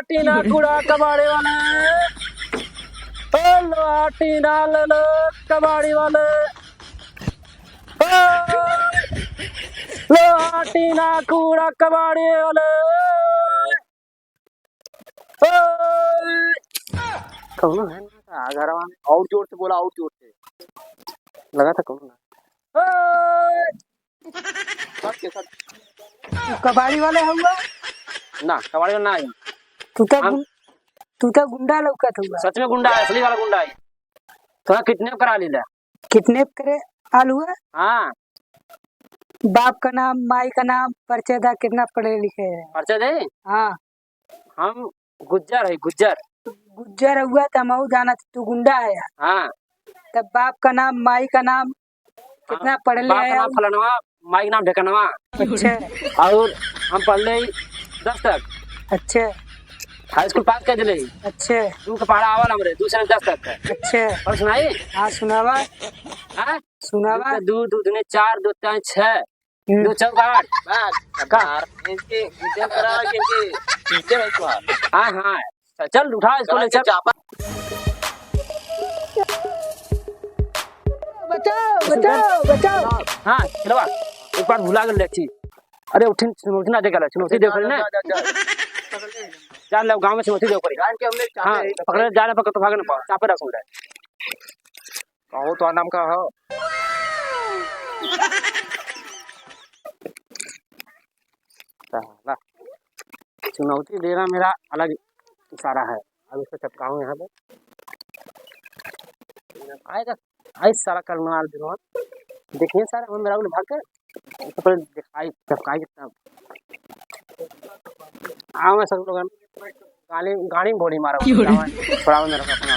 टीना कूड़ा कबाड़े वाले, ओ लोहा टीना ले लो कबाड़ी वाले, ओ लोहा टीना कूड़ा कबाड़ी वाले। ओ कौन है ना घरवा में? और जोर से बोला, और जोर से। लगा था कौन ना। ओए! सब के सब। तू कबाड़ी वाले हुआ? ना, कबाड़ी वाला ना है। तू तो हम- तू तो गुंडा लौकत हुआ। सच में गुंडा है, असली वाला गुंडा है। थोड़ा किडनैप करा लीला। कितने करे आल हुआ? हाँ। बाप का नाम, माई का नाम, परिचय दा, कितना पढ़े लिखे है? पर्चा दे। हाँ। हम गुज्जर है, गुज्जर। गुज्जर हुआ तो हम जाना तू गुंडा है यार। हाँ। तब बाप का नाम, माई का नाम, कितना पढ़े बाप का है? नाम फलनवा, माई का नाम ढेकनवा। अच्छा। और हम पढ़ ले 10 तक। अच्छा। हाई स्कूल पास कर दिले। अच्छा। दू के पढ़ा आवल हमरे, दू से 10 तक। अच्छा। और सुनाई? हाँ, सुनावा। हाँ? सुनावा। दो दो दूने चार, दो तीन छह, हम्म। दो चौक आठ। बस का? इनके गुजर करा के इनके टीचर है तुम्हारा। हाँ हाँ, चल उठा इसको, ले चल। चापा। बचाओ बचाओ बचाओ। हाँ चलवा, एक बार भुला गेल छी। अरे उठिन, चुनौती ना देगा, चुनौती दे पड़ी ना। जा ले गांव में चुनौती दे पड़ी। जान के हमने हाँ, चापे। पकड़े जा रहे, पकड़ तो भाग ना पाओ, चापे रखो रहे। कहो तो नाम का हो। साला चुनौती देना मेरा अलग इशारा है। अब इसको चपकाऊं यहाँ पे, आएगा आई सारा करनाल विनोद। देखिए सारा हम मेरा भाग कर इसको पहले दिखाई चपकाई कितना आओ। मैं सब लोग गाड़ी गाड़ी में गोली मारा थोड़ा मेरा अपना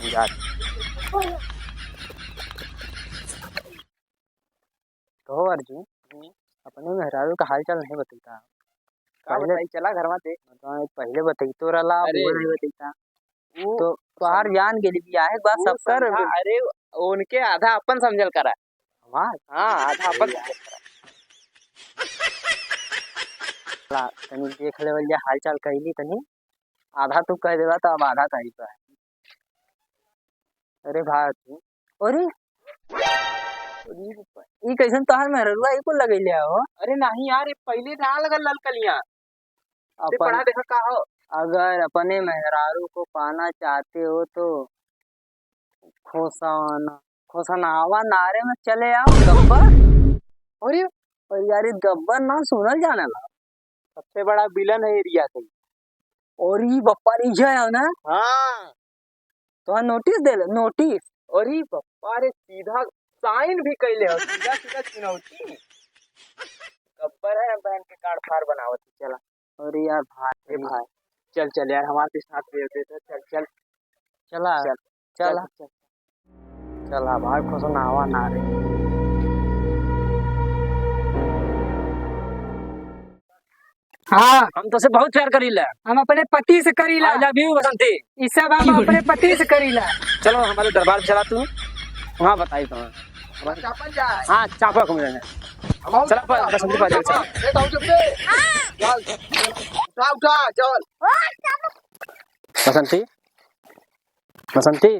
यार। तो अर्जुन, अपने मेहरारू का हाल चाल नहीं बतैता। का पहले बताई, चला घरवा ते। मतलब पहले बतैतो रहला, अब अरे। वो नहीं बतैता। वो तो तोहार जान गेली बियाहे के बाद वो सबकर समझा, अरे उनके आधा अपन समझल करा। हमार हाँ, आधा अपन समझल करा। तनी देख लेवल जा, हाल चाल कहली तनी आधा तू कह देवा तो अब आधा कही पे। अरे भाई, अरे ई कैसन तोहार मेहरारूआ ई कुल लगैले हो? अरे नहीं यार, ये पहले ना लगल ललकलियां। ते अपन पढ़ा देखा का हो। अगर अपने मेहरारू को पाना चाहते हो तो खोसाना खोसनावा नारे में चले आओ गब्बर। अरे और यार ये गब्बर नाम सुनल जाने ला। सबसे बड़ा विलन है एरिया के। और ये बप्पा रीझा है ना? हाँ। तो नोटिस दे ले, नोटिस। अरे बप्पा रे, सीधा साइन भी कैले हो, सीधा सीधा चुनौती। गब्बर है, बहन के कार्ड फाड़ बनावत है, चला। अरे यार भाई, ए भाई, चल चल यार, हमारे भी साथ दे दे, चल चल। चला। चल। चला। चल। चला भाई, खोसनावा नारे। हाँ। हम तो से बहुत प्यार करीला। हम अपने पति से करीला। I love you बसंती। ये सब हम अपने पति से करीला। चलो हमारे दरबार में चला तू, वहाँ बताई तुम्हें। चापल जाए। हाँ, चापा घूम रहे हैं। चला बसंती पास चल। ए ताऊ चुप चल, उठा उठा चल। बसंती, बसंती,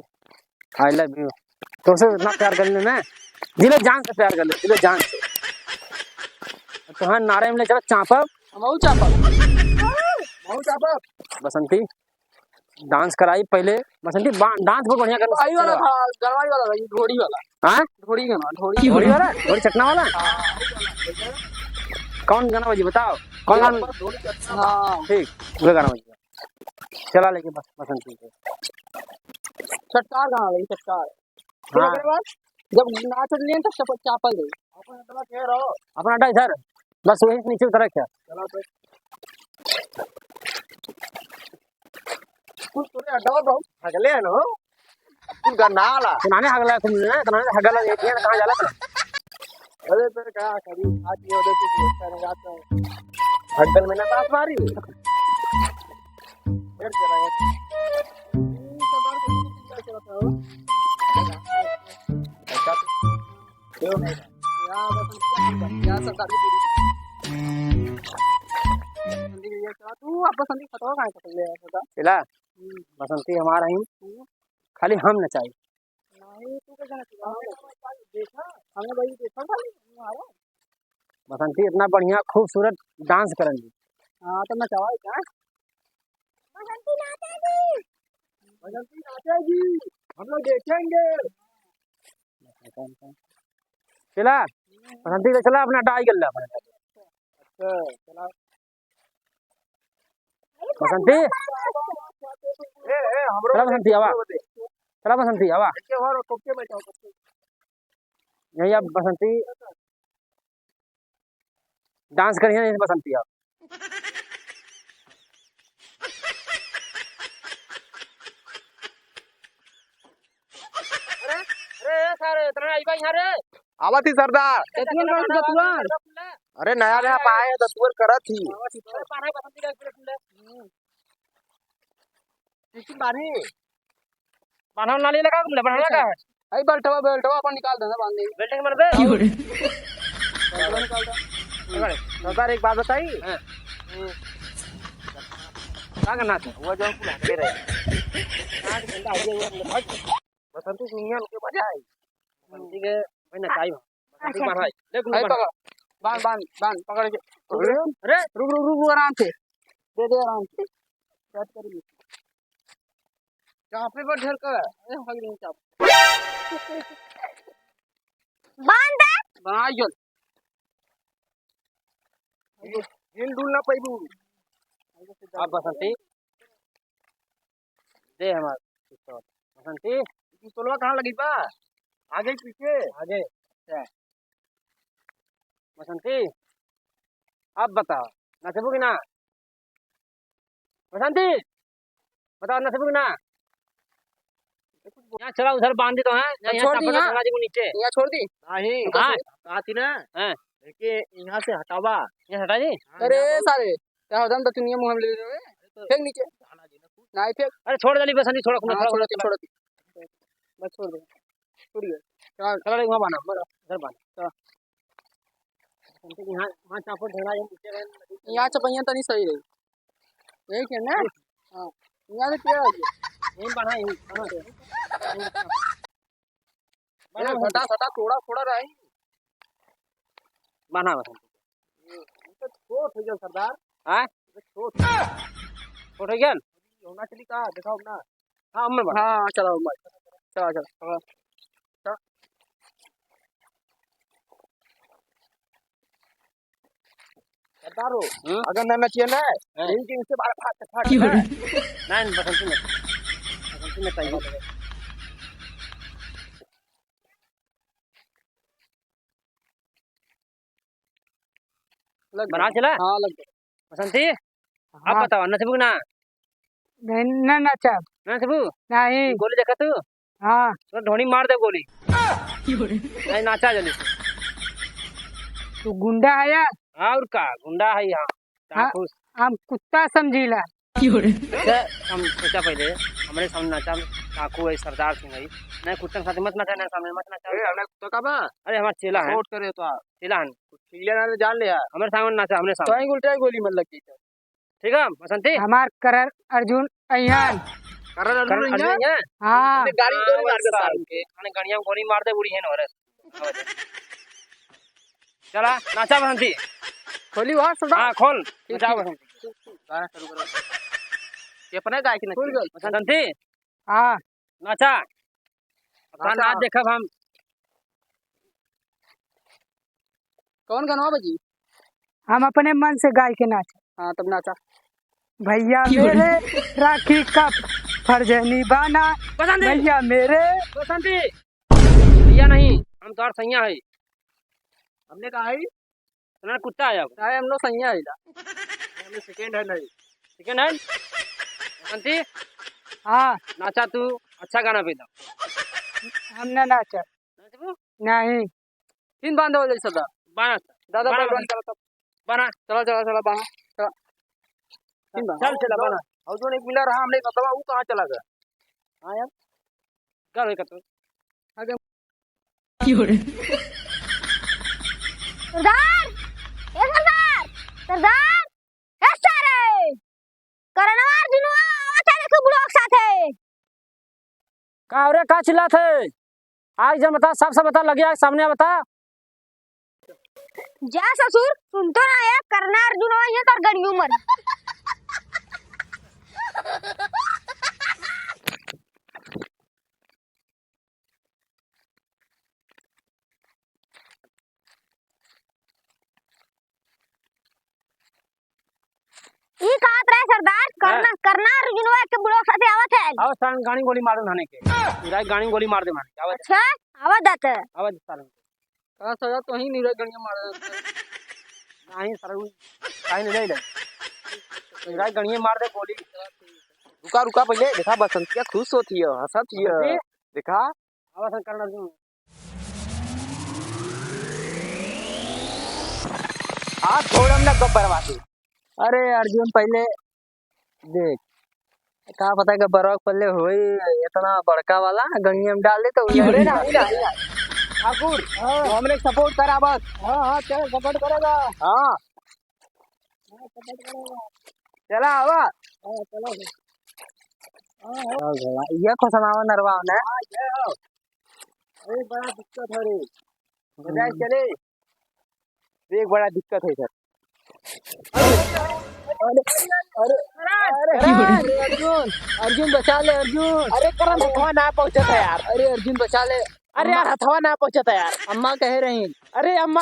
I love you. तुमसे इतना प्यार कर ले मैं, दिलो जान से प्यार कर ले, दिलो जान से। तुम्हारे नारे में ले चलो चापा। मऊ चापा, मऊ चापा। बसंती डांस कराई पहले। बसंती डांस बहुत बढ़िया करना। आई वाला था, गलवाई वाला था, ये ढोड़ी वाला। हाँ, ढोड़ी गाना, ढोड़ी। घोड़ी वाला, घोड़ी चटना वाला। कौन गाना बजी बताओ, कौन गाना? ढोड़ी चटना। हाँ। ठीक, वो गाना बजी चला लेके बस बसंती को। चटकार गाना लगी, चटकार। फिर हाँ। ओकरे बाद जब नाच लिए तो चपल चापल दे अपना अड्डा इधर, बस वही नीचे उतरा क्या? कुछ तोरे अड्डा बहुत हगले है नो, कुल गन्नाला। सुनाने हगला तुम ने, सुनाने हगला ये कहाँ जाला था? अरे तेरे का कभी आज ये होते कुछ करने जाता है, हगल में ना पास मारी फिर चला गया। ऐसा तो क्यों नहीं यार? बस या सरदार की। तू आपस में खतवा काहे पकड़ ले सदा? चला बसंती हमारा ही, खाली हम न चाहिए। नहीं तू कैसे नचेगा? देखा हमने भाई, देखा खाली हमारा। बसंती इतना बढ़िया खूबसूरत डांस करन। हां तो नचावा क्या? बसंती नाचेगी। बसंती नाचेगी, हम लोग देखेंगे। चला बसंती ले चला अपना डाई गल्ला अपना। अच्छा चला। बसंती ए ए हमरो चला बसंती आवा, चला बसंती आवा। के और कोके बैठाओ। यही अब बसंती डांस करिए नहीं बसंती अब। अरे अरे सारे इतना आई भाई यहाँ रे। आवत ही सरदार। दतुअन कौन दतुअन? अरे नया नया पाए दतुअन करत ही। बसंती का बानी बान्हा नाली लगा बान्हा लगा है। आई बेल्टवा, बेल्टवा अपन निकाल देना, बांध दे। बेल्ट के मरबे। बेल्टवा निकाल दे। सरदार एक बात बताई। का करना था? वो जो कुल हटे रहे बसंती सिंह के मजा आई। बसंती के भाई नचाई बसंती बान्हा देख। आई पकड़, बांध बांध बांध, पकड़ के। अरे रुक रुक रुक, आराम से दे दे, आराम से सेट करिए। चापे पर ढेर कर। अरे हग नहीं चाप। बांध दे। बना चल। हिल डुल ना पैबू। अब बसंती दे हमार पिस्तौल। बसंती पिस्तौलवा कहाँ लगी बा? आगे पीछे? आगे। बसंती अब बताओ नचबू कि ना? बसंती बताओ नचबू कि ना? यहाँ चला उधर बांध दी तो है यहाँ। छोड़ दी चापड़ यहाँ। गंगा जी को नीचे। यहाँ छोड़ दी। नहीं। हाँ। आती ना। हाँ। देखिए यहाँ से हटावा। यहाँ हटा जी। अरे सारे क्या होता है दतुनिया मुंह में ले ले, फेंक नीचे। नहीं फेंक। अरे छोड़ जल्दी बसंती, छोड़ो। हाँ, छोड़ो। छोड़ो छोड़ो, बस छोड़ दे, छोड़िए। चल। चलो वहाँ बांधा, उधर बांधा। चल। बसंती यहाँ वहाँ चापड़ ढेरा नीचे रहे। यहाँ चपैया तनी सही रही, यही के ना। हाँ यहाँ से क्या आ गया? यहीं बांधा, यहीं बांधा। अरे सटा सटा थोड़ा थोड़ा रही। बांधा बसंती। तो छोट हो गया सरदार। हाँ? छोट। छोट हो गया। होना चली का दिखाओ ना। हाँ अम्मा बांधा। हाँ चलो मत, चलो चलो। सरदार हो हम्म? अगर ना नचिए ना हाँ। इनके इससे बाहर फाट फाट। नहीं बसंती में, बसंती में चाहिए। लग बना गया। चला। हाँ लग गया। बसंती अब हाँ। बताओ नचबू कि ना? नहीं ना नचब। नचबू? नहीं। गोली देखा तू? हाँ। तो ढोनी मार दे गोली। नहीं नाचा जल्दी से। तू गुंडा है यार। और का गुंडा है यहाँ। हाँ। खुश। हम कुत्ता समझीला। अच्छा, हम सोचा पहले हमारे सामने नाचा काकू है सरदार सिंह है। नहीं कुत्ता के साथ मत नाचा, नहीं सामने मत नाचा। ए हमने तो का बा। अरे हमारा चेला है। छोट करे तो आ चेला है। चिल्ला ना जान ले यार। हमारे सामने नाचा, हमारे तो सामने। ही उल्टा ही गोली मत लग गई। ठीक है बसंती। हमार करण अर्जुन अय्यान। करण करण अर्जुन अर्जुन है। हाँ। गाड़ी गोली मार दे सार के। अने गणिया में गोली मार दे बुढ़ी है ना। चला नाचा बसंती। खोली वहाँ सरदार। हाँ खोल नाचा बसंती। गाना शुरू करो। ये अपने गाय की खुल गई। बसंती। हाँ। नाचा अपना। नाचा। नाच देखब हम। कौन गाना बजी? हम अपने मन से गाय के नाच। हाँ तब नाचा। भैया मेरे राखी का फर्ज निभाना। बसंती। भैया मेरे। बसंती भैया नहीं, हम तो सैया है। हमने कहा है तुम्हारा कुत्ता है अब। अरे हम लोग सैया है। हमने सेकंड हैंड है। सेकंड हैंड बसंती। हाँ। नाचा तू अच्छा गाना पे दो। हम ना नाचा। नाचबू? नहीं। तीन बांध हो जाए सरदार। बाना। दादा बाना। पहलवान चला तब। बाना। चला चला चला बांधा चला तीन बांध। चल चला बाना। और जो एक मिला रहा हमने मतलब वो कहाँ चला गया? हाँ यार कर कतो। सरदार, ए सरदार, सरदार, ए सारे। का रे का चिल्लात है? आज जब बता, साफ साफ बता, लगे आग सामने आ बता। जा ससुर, सुन तो ना है करना अर्जुन हो ये तर गणियों मर। ई कहात रहे सरदार, करना करना अर्जुन के बुढ़ो साथे आवत है। आओ सालन गाड़ी गोली मार दे के, इरा गाड़ी गोली मार दे मारे। आवाज। अच्छा आवाज आता है। आवाज सालन का सजा तो ही नीरज गणिया मार दे। नहीं सर, काहे नहीं ले इरा गणिया मार दे गोली। रुका रुका पहले देखा बसंतिया खुश होती है, हंसत है, देखा। आवाज करना अर्जुन। आज छोड़म ना गब्बर वासी। अरे अर्जुन पहले देख का पता गब्बर पहले होई इतना बड़का वाला गणिया में डाल दे तो अरे ना ना ठाकुर, तो हमने सपोर्ट करा बस। हां हां चल सपोर्ट करेगा। हां चला आवा। हां चलो। हां ये खसमावा नरवा ना। हां ये हो। अरे बड़ा दिक्कत है रे, बजाय चले देख बड़ा दिक्कत है सर। अरे अरे अरे अर्जुन, अर्जुन बचा ले अर्जुन। अरे करम हथवा ना पहुंचता है यार। अरे अर्जुन बचा ले। अरे यार हथवा ना पहुंचता यार। अम्मा कह रही। अरे अम्मा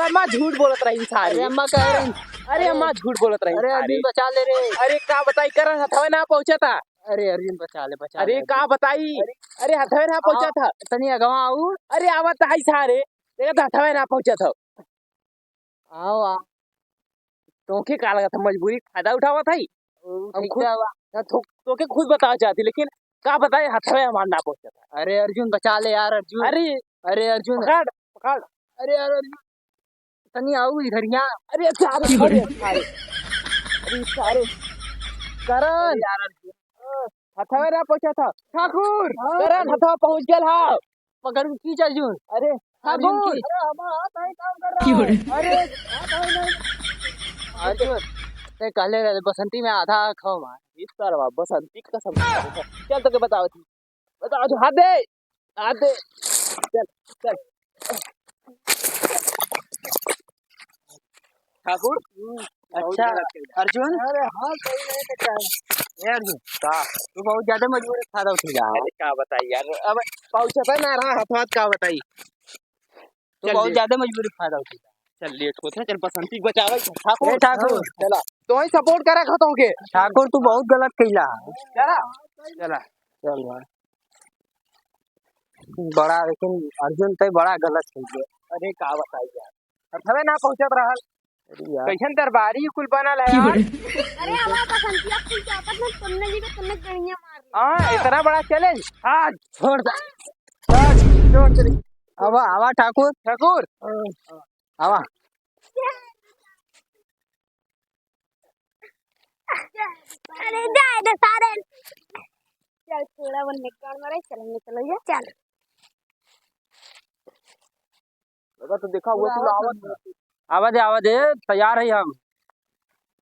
अम्मा झूठ बोलत रही सारी। अरे अम्मा कह रही। अरे अम्मा झूठ बोलत रही। अरे अर्जुन बचा ले रे। अरे का बताई करम हथवा ना पहुंचता। अरे अर्जुन बचा ले बचा। अरे का बताई, अरे हथवा ना पहुंचा था। तनी अगवा आऊ। अरे आवत आई सारे, देखा हथवा ना पहुंचा था। आओ आ तोके का लगा था मजबूरी फायदा उठावा था ही। हम खुद तोके खुद बताना चाहती, लेकिन का बताए हथवे हमार ना पहुंचा था। अरे अर्जुन बचा ले यार अर्जुन। अरे अरे अर्जुन पकड़ पकड़। अरे यार अर्जुन तनी आओ इधर यहाँ। अरे सारे अरे सारे अरे सारे करण यार अर्जुन हथवे ना पहुंचा था। ठाकुर करण हथवा पहुंच गया हा, पकड़ के खींच अर्जुन। अरे ठाकुर अरे हम हाथ ही काम कर रहा है। अरे हाथ ही नहीं अर्जुन, ते कहले रहे बसंती में आधा खाओ मार। इस तरह बसंती का कसम चल तो के बताओ थी, बताओ तो हाथ दे हाथ दे चल चल। ठाकुर अच्छा अर्जुन। अरे हां सही नहीं तो क्या ए अर्जुन का तू बहुत ज्यादा मजबूरी फायदा उठा जा। अरे का बताई यार, अब पहुंचता ना रहा हाथ हाथ का बताई। तू बहुत ज्यादा मजबूरी फायदा उठा। चल लेट होता, चल बसंती बचावे। ठाकुर ठाकुर चला तो ही सपोर्ट करा खतों के। ठाकुर तू बहुत गलत कइला। चला चला चल भाई बड़ा, लेकिन अर्जुन ते बड़ा गलत कइले। अरे का बताई यार, हथवे ना पहुंचत रहल। अरे यार कैसन दरबारी कुल बनल है यार। अरे हमारा बसंती अब कुल चाहत में तुमने जी को तुमने गणिया मार ली। हां इतना बड़ा चैलेंज। हां छोड़ दे छोड़ दे। आवा आवा ठाकुर। ठाकुर आवा। अरे जा इधर सारे। चल थोड़ा वो निकाल मारे, चलेंगे चलो ये चल। लगा तो देखा हुआ तू आवत। आवाज आवाज तैयार है हम।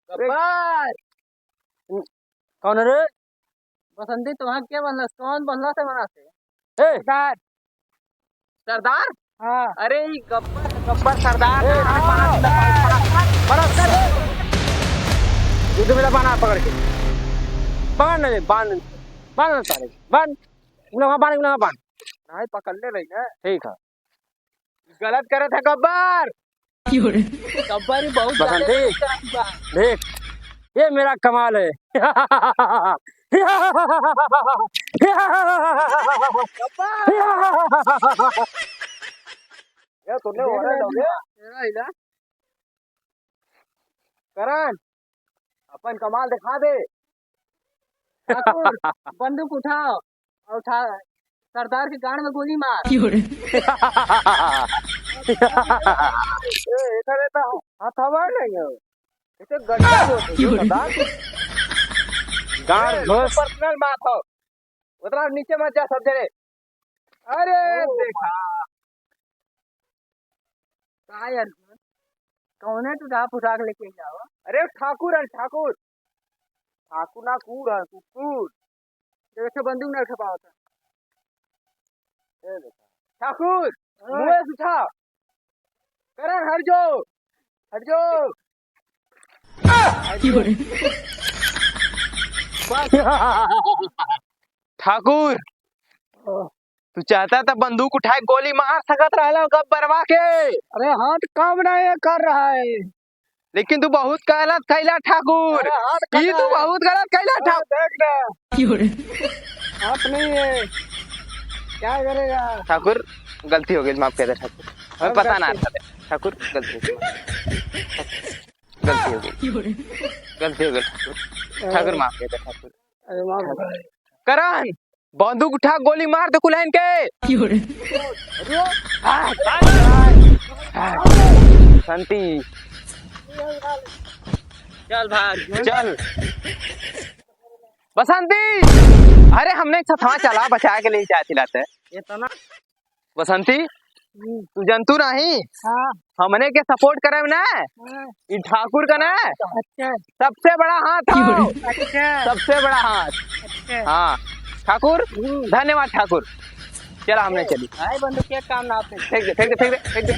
गब्बर कौन रे? बसंती तुम्हारा क्या बनला, कौन बनला से बना से? ए सरदार सरदार। हां अरे गब्बर गब्बर सरदार। युद्ध मेरा बाना पकड़ के बांध ले, बांध बांध सारे बांध वहां बांध वहां बांध। नहीं पकड़ ले रही ना। ठीक है गलत करे थे गब्बर। गब्बर ही बहुत बसंती देख ये मेरा कमाल है। ये तुमने हो करण अपन कमाल दिखा दे। ठाकुर बंदूक उठाओ और उठा सरदार के गांड में गोली मार। इधर तो हथवा नहीं है, इसे गड्ढा सरदार गांड घुस। पर्सनल बात हो, उतना नीचे मत जा सब जने। अरे देखा का यार कौन है तू उठा के लेके जाओ। अरे ठाकुर है ठाकुर, ठाकुर ना कूर है कुकुर। देखो बंदूक ना उठा पाओ। ठाकुर मुंह से उठा। करण हट जाओ, हट जाओ। ठाकुर तू चाहता था बंदूक उठाए गोली मार सकत रहला गब्बरवा के। अरे हाथ काम नहीं कर रहा है। लेकिन तू बहुत गलत कैला ठाकुर। अरे हाथ ई तू बहुत गलत कैला ठाकुर। देख ना, हाथ नहीं है, क्या करेगा? ठाकुर गलती हो गई, माफ कर दे ठाकुर, हमें पता ना था ठाकुर, गलती हो गई, गलती हो गई, गलती हो गई ठाकुर, ठाकुर माफ कर दे ठाकुर। अरे माफ कर। करण बंदूक उठा गोली मार दे कुलहन के। शांति। चल भाग। चल बसंती, अरे हमने सथवा चला बचा के ले जाए लाते। इतना बसंती तू जंतु नहीं, हाँ। हमने के सपोर्ट करे ना, हाँ, ई ठाकुर का ना अच्छा। सबसे बड़ा हाथ हो, अच्छा। सबसे बड़ा हाथ। अच्छा। हाँ ठाकुर धन्यवाद ठाकुर। चला हमने चली। आई बंदूक के काम ना पे। फेंक दे, फेंक दे, फेंक दे, फेंक दे।